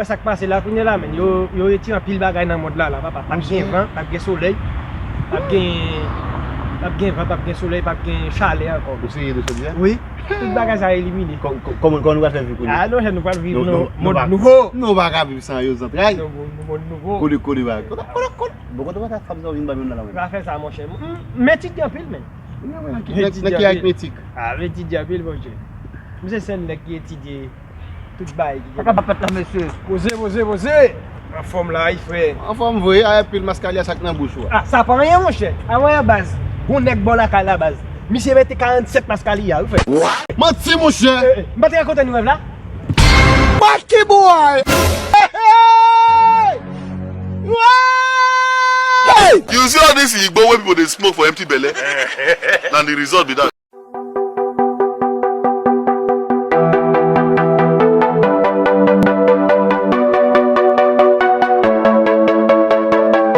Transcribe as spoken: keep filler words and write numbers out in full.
Sa k pase la kounye la, men, yo, yo retire anpil bagay nan mond la, la, papa. P ap gen van, p ap gen solèy, p ap gen, p ap gen van, p ap gen solèy, p ap gen chalè ankò. Ou serye de sa w di a? Wi, tout bagay sa elimine. Kò-, kò-, kòman, kòman nou pral fè viv kounye a? Ah non, nou pral viv nan mond nouvo. Nou pa ka viv san yo, zantray. Nan mond nouvo. Kole, kole, bagay. Kole, kole, kole. Bon, kote w pa ka fè sa w vin ba nou la, men. Pa fè sa, monchè. M, m etidye anpil, men. Nan ki, nan ki aritmetik? Ah, m etidye anpil, monchè. M se sèl nèg ki etidye tout bagay ki gen. Sa k ap fèt la, mesye? Poze, poze, poze. Anfòm la wi, frè. Anfòm vre, a, pil maskalya sa k nan bouch ou a. Ah, sa pa anyen, monchè. A wè, baz. Gon nèg bò lakay la, baz. Misye mete karannsèt maskalya, wi, frè. Manti, monchè. Eh, eh, m pa t ka kontan nan rèv la. Pati bway! You see all this Igbo wey people dey smoke for empty belle? Na the result be that.